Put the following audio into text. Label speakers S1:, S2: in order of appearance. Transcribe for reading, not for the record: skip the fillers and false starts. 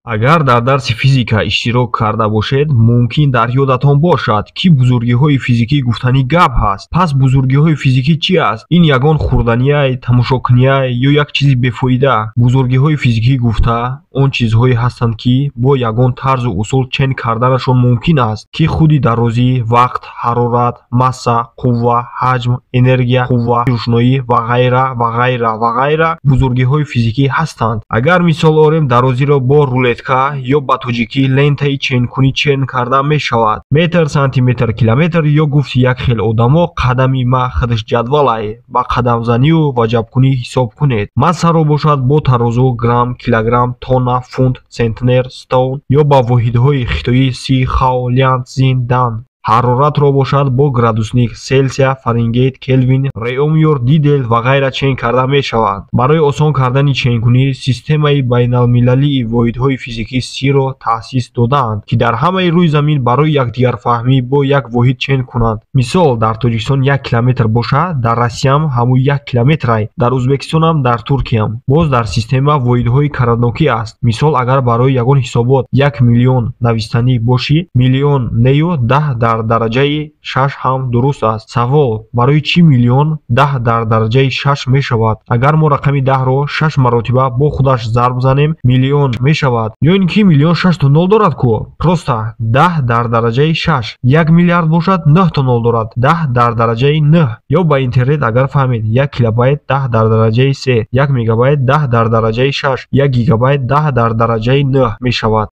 S1: Агар дар дарси физика иштирок карда бошед, мумкин дар ёдатон бошад, ки бузургиҳои физикӣ гуфтанӣ гап ҳаст. Пас бузургиҳои физикӣ чи аст? Ин ягон хӯрданияй, тамошокунияй ё як чизи бефоида? Бузургиҳои физикӣ гуфта он чизҳое ҳастанд, ки бо ягон тарзу усул чен карданашон мумкин аст, ки худи дарозӣ, вақт, ҳарорат, масса, қувва, ҳаҷм, энергия, қувва, рӯшноӣ ва ғайра, ва ғайра, ва ғайра бузургиҳои физикӣ ҳастанд. Агар мисол орем, дарозиро бо рулетка ё ба тоҷикӣ лентаи ченкунӣ чен карда мешавад. Метр, сантиметр, километр ё гуфти як хел одамо, қадами ма худаш ҷадвалай, ба қадамзанию ваҷабкунӣ ҳисоб кунед. Массаро бошад бо тарозу грамм, килограмм, тонна, фунт, сентнер, стоун ё ба воҳидҳои хитоӣ си, хао, лян, зин, дан. Ҳароратро бошад бо градусник Селсия, Фаренгейт, Келвин, Реомюр, Дидел ва ғайра чен карда мешавад. Барои осон кардани ченкунӣ системаи байналмилалии воҳидҳои физикӣ СИ-ро таъсис додаанд, ки дар ҳамаи рӯи замин барои якдигарфаҳмӣ бо як воҳид чен кунанд. Мисол, дар Тоҷикистон 1 километр бошад, дар Россияам ҳамун 1 километрай, дар Ӯзбекистонам, дар Туркиям. Боз дар система воҳидҳои каратнокӣ аст. Мисол, агар барои ягон ҳисобот 1 миллион навистанӣ бошӣ, миллион нею 10 дар дараҷаи 6 ҳам дуруст аст. Савол: барои чӣ миллион 10 дар дараҷаи 6 мешавад? Агар мо рақами 10-ро шаш маротиба бо худаш зарб занем, миллион мешавад, ё ин ки миллион шашто нол дорад ку? Просто 10 дар дараҷаи 6. 1 миллиард бошад, нӯҳто нол дорад, 10 дар дараҷаи 9. Ё ба интернет агар фаҳмед, 1 килобайт 10 дар дараҷаи 3, 1 мегабайт 10 дар дараҷаи 6, 1 гигабайт 10 дар дараҷаи 9 мешавад.